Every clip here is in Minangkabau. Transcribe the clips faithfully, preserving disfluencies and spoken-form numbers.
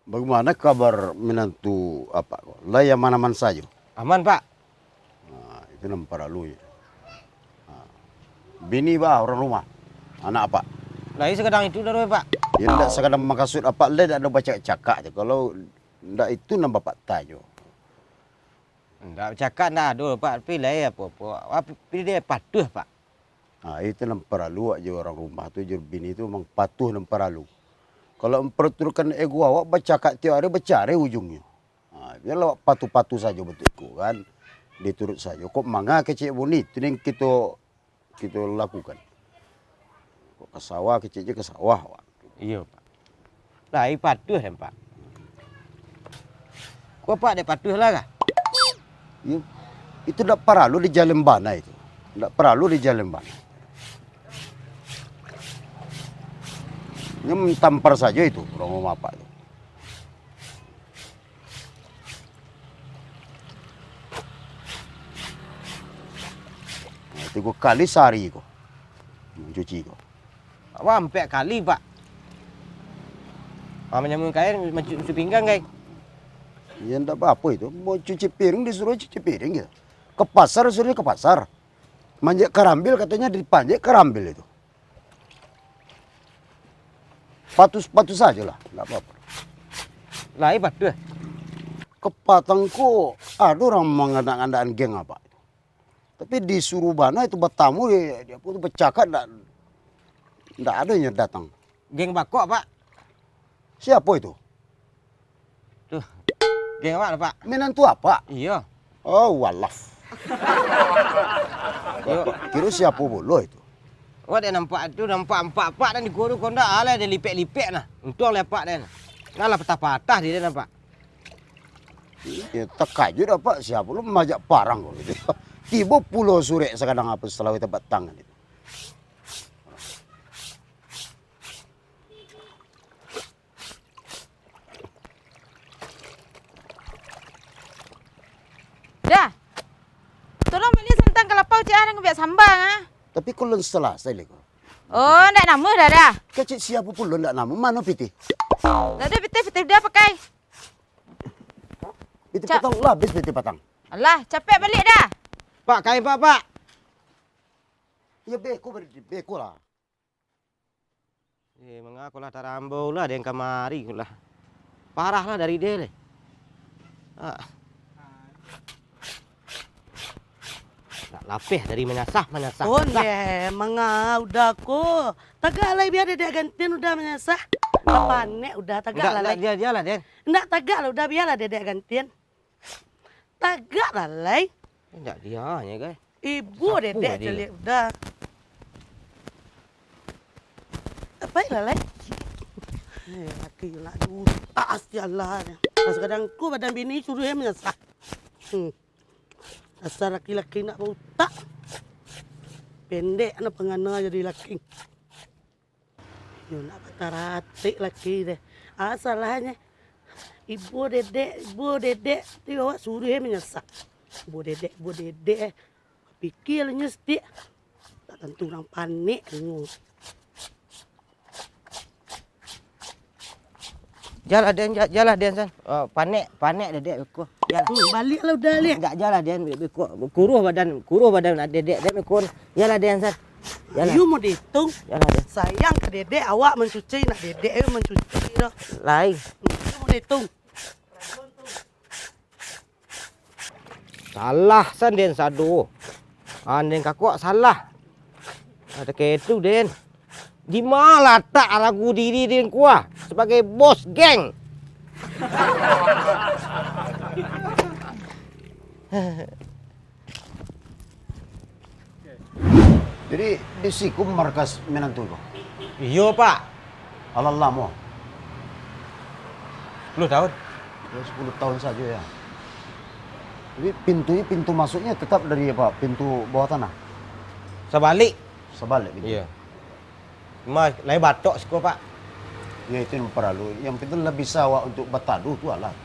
Bagaimana kabar minantu apak ko? Lai aman-aman sajo? Aman, Pak. Nah, itu nan paralu. Nah. Bini ba urang rumah, anak apak? Lai sakadang itu doh, Pak. Ya, ndak sakadang makasuik apak lai, ndak ado bacakak-cakak tu. Kalau ndak itu nan bapak tanyo. Ndak bacakak ndak ado, Pak, tapi lai apo-apo. Tapi dia patuah, Pak. Nah, itu nan paralu awak jo urang rumah tu, jo bini tu, memang patuah nan paralu. Kalau memperturutkan ego awak, bacakak tiok hari, bacarai ujungnyo. Nah, bialah awak patuah-patuah sajo batua iko kan, dituruik sajo. Kok manga kecek bunyi, itu nan kito, kito lakukan. Kok ka sawah, keceknyo ka sawah awak. Iyo, Pak. Lai patuah den, Pak. Kok Apak dek patuah lah kah? Iyo, itu ndak paralu dijalin bana itu. Ndak paralu dijalin bana. Nyo mentampar sajo itu, urang rumah Apak tu. Nah, tigo kali sahari ko, mancuci ko. Awak ampek kali, Pak. Ah, manyamun kain, mancu-, mancuci pinggang, kai. Ya, ndak apa-apa itu. Mau cuci piring, disuruh cuci piring gitu. Ke pasar, disuruh ke pasar. Manjek karambil, katanya dipanjek karambil itu. Patuah-patuah sajolah, ndak apa-apa. Lai patuah. Kapatang ko, ado urang mangandak-ngandakan geng Apak. Tapi disuruh bana itu batamu, di, di apo tu, bacakak, ndak, ndak ado nyo datang. Geng bakok, Pak. Siapo itu? Tuh, geng awak lah, Pak. Minantu Apak? Iyo. Oh, walaf. Iyo. Kiro siapo pulo itu? Awak dek nampak tu, nampak ampek Apak dan di gua tu, kok ndak, alah, ado lipek-lipek nah. Untuang lah Apak den. Nah lah patah-patah di den, Pak. Iyo, takajuik Apak, siapo lo maajak parang ko gitu. Tibo pulo surek sakadang apo salaweh tabatang itu. Dah. Tolong bali santan kalapa uciak ah, nan ka buek samba ah. Tapi ko lun salasai lai ko. Oh, ndak namuah dah, dah. Kecek siapo pulo ndak namuah, mano pitih? Ndak ado pitih, pitih Uda pakai. Pitih Cak. Patang, lah abih pitih patang. Alah, capek baliak dah. Pak, kain, Pak, Pak. Iyo, beko, beko lah. Eh, manga ko lah tarambau lah den kamari ko lah. Parah lah dari den leh. Ah. Nak lapeh dari manyasah, manyasah. Oh, lah. Ondeh, manga Uda ko. Tagak lai, bia dedek gantian Uda manyasah. Lah panek Uda, tagak lah lai. Ndak, dia, dia lah, den. Ndak tagak lah Uda, bialah dedek gantian. Tagak lah lai. Indak dia nyo, gai. Ibo dedek caliak Uda. Apai lah lai. Eh, laki nak diutak sialah. Nah, sakadang ko badan bini suruah manyasah. Hmm. Dasar laki-laki nak bautak. Pendek nak pangana jadi laki. Yo nak bataratik laki deh. Ah, salahnyo. Ibo dedek, ibo dedek. Tu awak suruah manyasah. Ibo dedek, ibo dedek. Pikir nyo setik. Tak tantu urang panek nyo. Jalah den, ja-, jalah den, San. Oh, panek, panek dedek beko. Jalah. Hmm, baliak lah Uda, liak. Enggak, jalah den, beko. Kuruah badan, kuruah badan dedek, den beko. Jalah den, San. Jalah. Yu mau dihitung. Jalah den. Sayang ka dedek, awak mancuci, nak dedek yu mancuci doh. Lai. Hmm, yu mau dihitung. Salah, San, den sado. Ah, den kakuak salah. Ado ketu, den. Di ma latak arago diri den ko sabagai bos geng? Jadi, di siko markas minantu ko? Iyo, Pak. Alah lamo? Sapuluah tahun. Oh, sapuluah tahun sajo, ya. Jadi, pintunyo, pintu masuknyo tetap dari apa? Pintu bawah tanah? Sabalik. Sabalik gitu? Iyo. Cuma lai batok siko, Pak. Ya, itu yang paralu. Yang penting lah bisa awak untuk bataduah tu lah.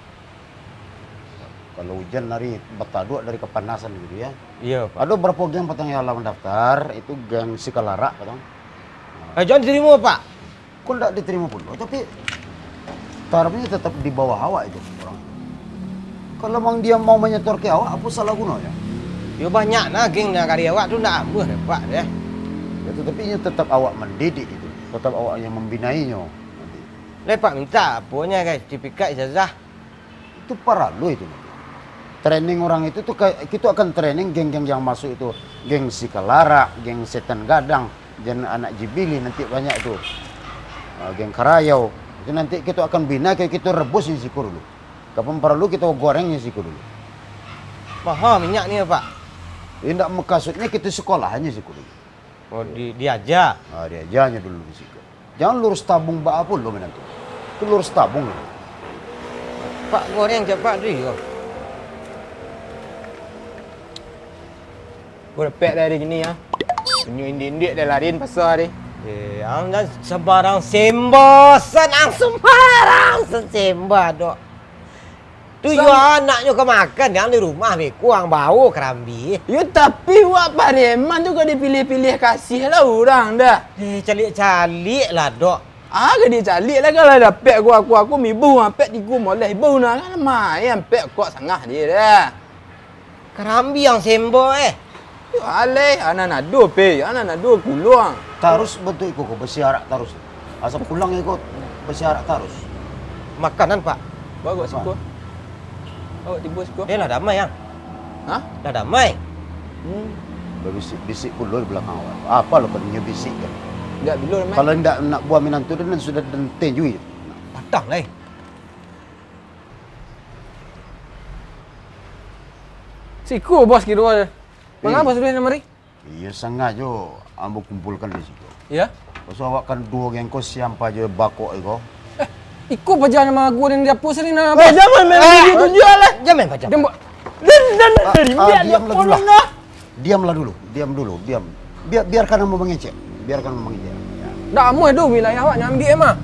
Kalau ujan hari, bataduah dari kapanasan gitu ya. Iyo, Pak. Ado barapo geng patang yang lah mandaftar, itu geng Sikalarak patang. Eh, jan ditarimo, Pak. Kok ndak diterima pulo, tapi tarapnyo tetap di bawah awak itu orang. Kalau memang dia mau menyetor ke awak, apa salah gunanya? Yo banyak nah geng nagari awak tu ndak ambuah deh, Pak, deh. Ya, tetapi inyo tetap awak mendidik itu, tetap awak yang membinainyo. Lai Pak minta aponyo, guys, sertifikat ijazah. Itu paralu itu. Training orang itu tu ka-, kito akan training geng-geng yang masuk itu, geng Sikalarak, geng Setan Gadang, geng Anak Jibili nanti banyak tu. Ah, geng Karayau. Itu nanti kito akan bina, kito, kito rebus di siko dulu. Kapan paralu kito goreng di siko dulu. Maha minyak ni, Pak? Indak, makasudnyo kito sekolah aja siko dulu. Oh, di, diaja? Ah, diajanyo dulu di siko. Jangan lurus tabung baa pulo minantu. Itu lurus tabung. Pak, goreng capak tu yo. Gua dapek dari gini ya. Punyo indik-indik dari lain pasar ni. Eh, ang dah sembarang sembosan, ang sembarang sesembah dok. Tu yo anaknyo ka makan, yang di rumah beko ang bao karambia. Yo, tapi wak pareman tu ka dipiliah-piliah kasih lah urang dah. Eh, caliak-caliak lah, Dok. Ah, ka dicaliak lah, kalau dapek aku, aku, aku mibu, dapek tigo moleh, ibu nah, kan main, pek kok sangah dia dah. Karambia ang sembo, eh. Yo, aleh, anak nado pe, anak nado kuluang. Tarus bantuak iko ko, basiarak tarus. Asa pulang iko, basiarak tarus. Makanan, Pak. Bawa siko. Bawa tibo siko. Eh, lah damai, Ang. Hah? Lah damai. Hmm. Babisik-bisik pulo di balakang awak. Apa lo kau nyo bisik kan? Ndak bilo damai. Kalau ndak nak buah minantu, dan sudah den tenjui. Patang lai. Siko, Bos, kiro aja. Mangapa sudah kamari? Iyo, sangajo ambo kumpulkan di siko. Iyo? Pasu awak kan duo geng ko, siampa jo bakok iko. Eh, iko paja nan mangagua nan di apo sini, nan Eh, apo? Jangan main Eh, video tu juo lah. Jangan main paja. Dembo-, dan, dan, Ah, dari ah, biar diamlah dulu lah. Diamlah dulu, diam dulu, diam. Biar, biarkan ambo mangecek. Biarkan ambo mangecek. Ya. Ndak amuah doh wilayah awak nyo ambiak mah.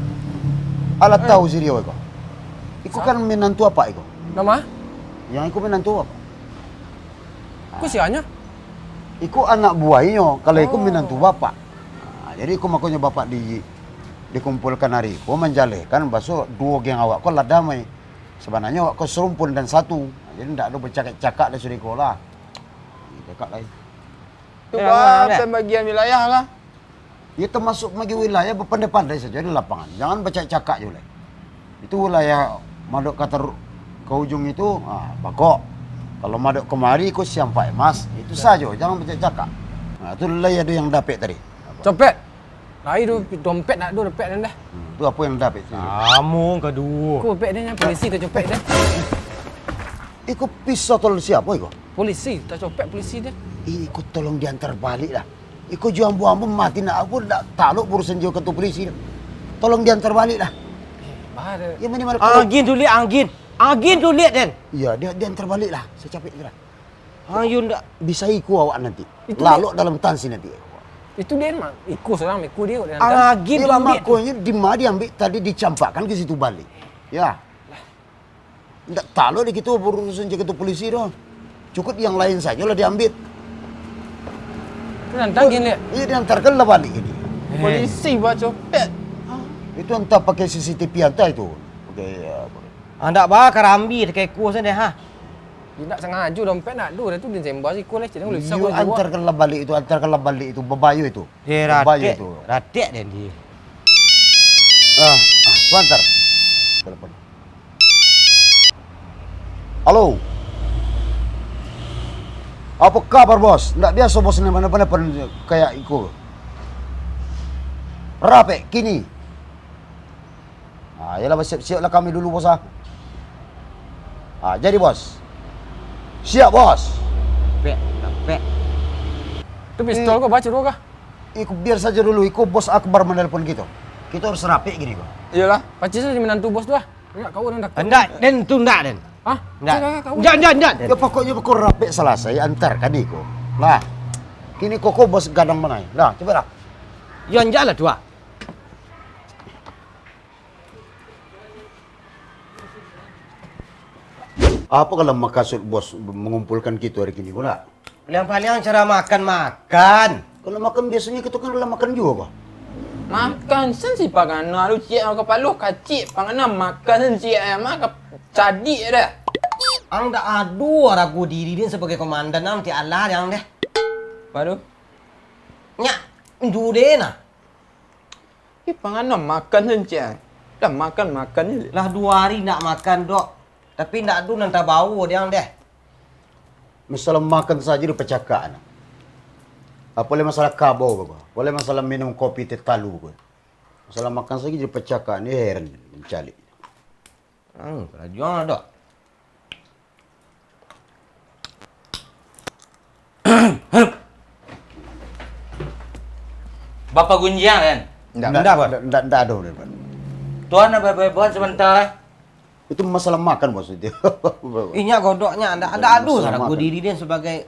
Alah tahu si Rio iko. Iko kan minantu apak iko. Nama? Yang iko minantu apak. Iko sianyo? Iko anak buahnyo, kalau iko minantu bapak. Nah, jadi iko makonyo bapak di, dikumpulkan hari iko manjalehkan baso duo geng awak ko lah damai. Sabananyo awak ko sarumpun dan satu. Nah, jadi ndak ado bacakak-cakak lah sudah iko lah. Cakak lai. Tu Eh, ba-, aman, pembagian wilayah kah? Iyo, tamasuak magi wilayah, bapandai-pandai sajo di lapangan. Jangan bacakak-cakak juo lai. Itu wilayah Madok Katar ka ujung itu, ah, bakok. Kalau Madok kamari, ko siampak emas. Itu sajo, jangan bacakak-cakak. Nah, tu lai ado yang dapek tadi. Copet. Lai tu, dompet nak tu, dapek dan dah. Hmm, tu apo yang dapek tu? Samo kaduo. Ko dapek dia, polisi tacopet dia. Iko pisau tolong siapo iko? Polisi, tacopet polisi dia. Iko tolong diantar balik lah. Iko jo ambo-ambo mati nak apo, ndak talok urusan jo kantua polisi tu. Tolong diantar balik lah. Eh, bah, ada. Yo, minimal kalau Anggin tu liek, Anggin. Anggin tu liek, Den. Iyo, dia, diantar balik lah, sacapek tu lah. Ayo, ndak. Bisa iko awak nanti. Itu lalok dia dalam tansi nanti. Itu dia mah, iko surang, iko dia, dia antar. Anggin tu ambiak tu. Makonyo di ma diambiak tadi dicampakkan ka situ balik. Ya. Ndak talok di kito urusan jo kantua polisi tu. Cukuik yang lain sajo lah diambiak. Tu nantang gin, Lek. Iyo, diantarkan lah balik gini. Eh. Polisi bacopet. Itu antah pakai C C T V antah itu. Pakai, ya, apa. Andak ba karambia takah iko sajo, ha. Indak sangajo dompet nak ado, dah tu disembah siko lah, cina ulisa. Iyo, antarkan lah balik itu, antarkan lah balik itu, babayo itu. Eh, babayo ratek, itu. Ratek den di. Ah, ah, sebentar. Telepon. Halo. Apa kabar, Bos? Ndak biaso, Bos, nelpon-nelpon kayak iko. Rapek kini. Ah, iyolah, basiap-siaplah kami dulu, Bos, ah. Ah, jadi, Bos. Siap, Bos. Pek, pek. Tu pistol ko, baco dulu kah? Iko biar sajo dulu, iko Bos Akbar manelpon kito. Kito harus rapek gini ko. Iyolah, paci sajo minantu Bos tu ah. Indak kau urang dakek. Indak, den, tu indak, den. Hah? Indak. Indak, indak, indak, den. Yo, pokoknyo pokok rapek salasai, antarkan iko. Lah. Kini koko Bos gadang manai. Lah, cobalah. Yo, injaklah tu ah. Apo kalau makasud Bos mangumpulkan kito ari kini ko, nak? Paliang-paliang cara makan-makan. Kalau makan biasonyo kito kan lah makan juo, ko. Makan sen si pangana tu, ciek, kapalo kacik, pangana makan sen ciek, mak ka cadik dah. Ang dak ado rago diri den sabagai komandan ang, ti alah deh ang deh. Apa tu? Nyak, ndu deh nah. Ih, pangana makan sen ciek. Dah makan, makan je. Lah duo ari ndak makan, Dok. Tapi ndak ado nan tabao deh ang deh. Masalah makan sajo dipacakak, nah. Apo lai masalah kabau ko, apo lai masalah minum kopi teh talu ko. Masalah makan sajo dipacakak, ni heran mancaliak. Hmm, karajo ang lah, Dok. Bapagunjiang, kan? Ndak, ndak, ndak, ndak, ndak ado, Pak. Tuan, babuhan sabanta, eh. Itu masalah makan, Bos, itu. Inyo godoknyo, ndak, ndak ado rago diri den sabagai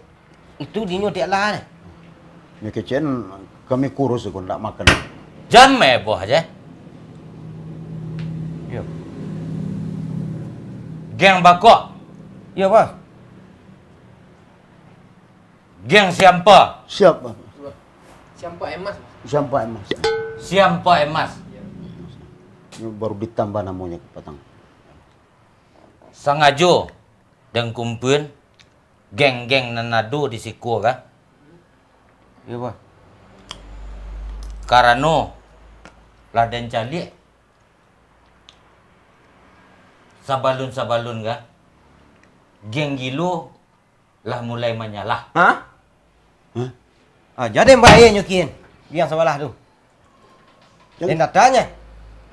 itu dinyo tiak lah. Nyo kecen kami kurus ko ndak makan. Jan meboh aja. Iyo. Geng Bakok. Iyo, Bos. Geng Siampa. Siap, Bos. Siampa Emas. Siampa Emas. Siampa Emas. Ini baru ditambah namonyo patang. Sangajo den kumpuan geng-geng nan ado di siko ka? Iyo, Bos. Karano lah den caliak sabalun-sabalun ka, geng gilo lah mulai manyalah. Hah? Hah? Ah, jadi baik nyo kin. Yang sabalah tu. Yang den datanya.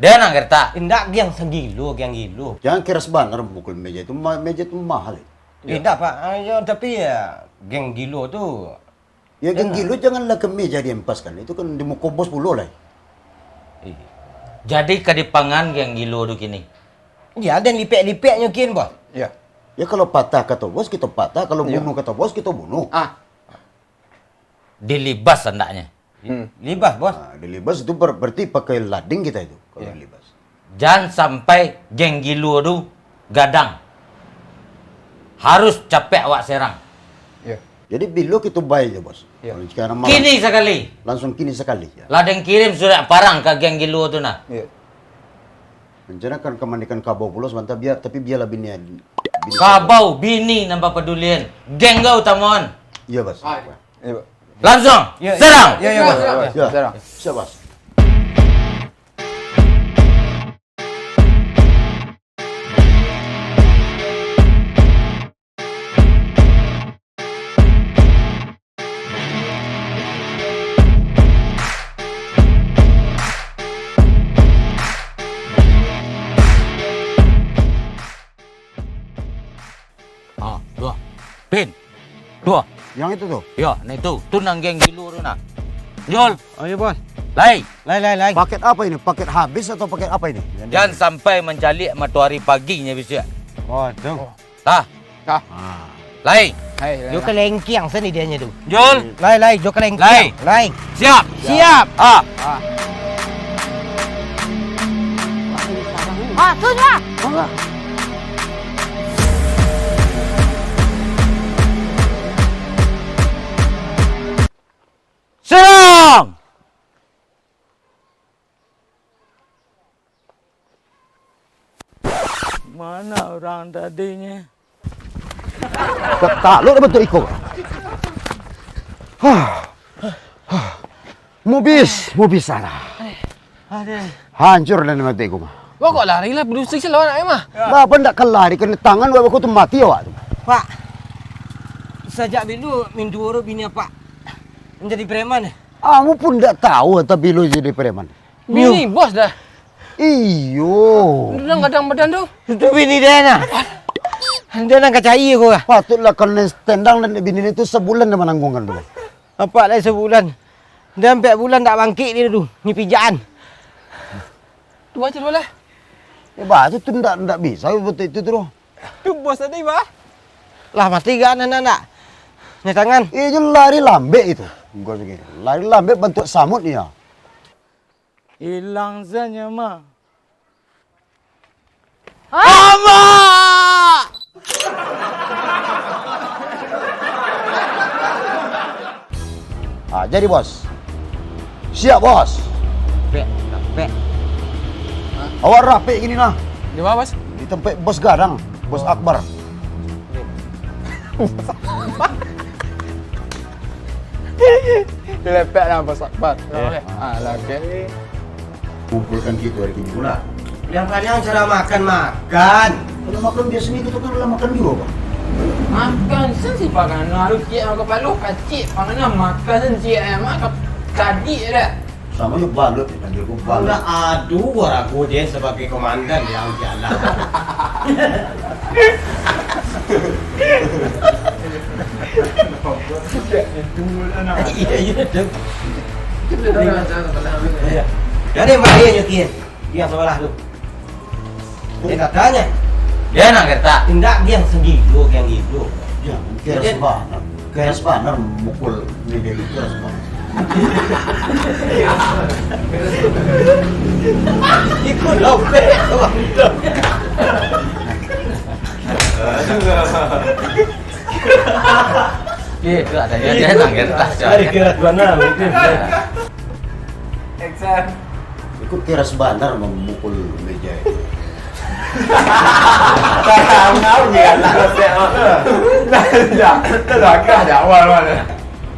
Dia nang kereta. Indak, geng sagilo, geng gilo. Jangan keras banget mukul meja itu. Ma-, meja itu mahal itu. Indak, Pak. Ah, yo, tapi ya, geng gilo tu. Ya, geng gilo janganlah ke meja diempaskan. Itu kan di muko bos pulo lah. Iya. Jadi ka dipangan geng gilo tu kini. Ya, dan lipek-lipek nyo kin, Bos. Ya. Ya, kalau patah kato bos, kito patah. Kalau bunuh kato bos, kito bunuh. Ah. Dilibas andaknya. Hmm. Libas, Bos. Ah, dilibas itu ber-, berarti pakai lading kita itu, kalau dilibas. Jan sampai geng gilo tu gadang. Harus capek awak serang. Ya. Jadi, bilo kito bae je, Bos. Ya. Kalau sekarang malam, kini sakali. Langsung kini sakali, ya. Lah den kirim surat parang ka geng gilo tu nah. Ya. Rencana kan ka mandikan kabau pulo sabanta, biar, tapi biarlah bini, bini kabau, bini nan bapadulian. Geng gau tamuan. Iya, Bos. Ah, iya. Iya, Pak. Langsung. Iya, iya. Serang. Iya, iya, Bos. Iya, iya, Bos. Iya. Serang. Siap, Bos. Ah, tuh. Pin. Tuh. Yang itu tuh? Yo, nah itu. Tu nan geng gilo tu nah. Jol. Oh, iya, Bos. Lai. Lai, lai, lai. Paket apa ini? Paket habis atau paket apa ini? Jan sampai mancaliak matoari paginyo bisuak. Oh, tu. Tah. Tah. Ah. Lai. Hai, lai, jo lai. Kalengkiang sani dianyo tu. Jul. Lai, lai, jo kalengkiang. Lai. Lai. Siap. Siap. Ah. Ah. Ah, tu lah. Serang! Mana urang tadinyo? Tatalok dah bantuak iko. Hah. Hah. Mubis, mubis salah. Aduh. Hancur dah mati iko mah. Wah, kok lari lah, bedusi sih lawan ayo mah. Lah, apa ndak ka lari, kena tangan, wah, aku tu mati awak tu. Pak, sajak bilo minduo bini apak manjadi preman, eh? Amu pun ndak tahu, tapi bilo jadi preman. Bini bos dah. Iyo. Udah gadang badan tu. Itu bini dia nah. Dia nan kacai ko lah. Patutlah kau ni tendang dan bini dia tu sebulan dia menanggungkan tu. Apak lai sebulan. Dia ampek bulan dak bangkik dia tu. Ni pijakan. Tu baca dulu lah. Ya, baca tu ndak, ndak bisa betul itu tu. Tu bos tadi, bah. Lah mati gak anak-anak. Ni tangan. Iya, je lari lambek itu. Gua segini. Lari lambek bantuak samut dia. Ilang saja mah. Amak! Ah, jadi, Bos. Siap, Bos. Oke, Pek. Awak rapek gini nah. Di mana, Bos? Di tempat Bos Gadang, Bos Akbar. Dilepek lah Bos Akbar. Iya. Ah, lah, oke. Kumpulkan kita hari ini pula. Yang kalian cara makan-makan. Kalau makan biasanya kita kan lah makan juga, Bang. Makan sen si pangana, lu ciek makan palu, kacik pangana makan sen ciek, eh, makan tadi dah. Sama jo balut, dipanggil ko balut. Aduh, warago je sebagai komandan yang jalan. Iya, iya, tu. Iya. Jadi, Mbak, iya, nyetir. Dia sabalah tu. Dia katanya. Dia nak kereta. Indak, dia yang sendiri, dia yang itu. Ya, keras banget. Keras banget mukul meja itu, keras banget. Ikut lopek, Bang. Iya, itu adanya dia nak kereta. Dari keras banget, mungkin. Action. Ikut keras banget memukul meja itu. Tahu dia lah. Dah, dah, dah, dah, dah, awal mana?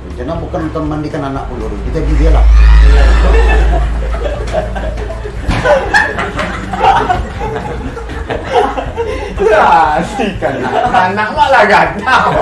Rencana bukan untuk mandikan anak peluru, kita di dia lah. Lah, si kan anak malah gadang.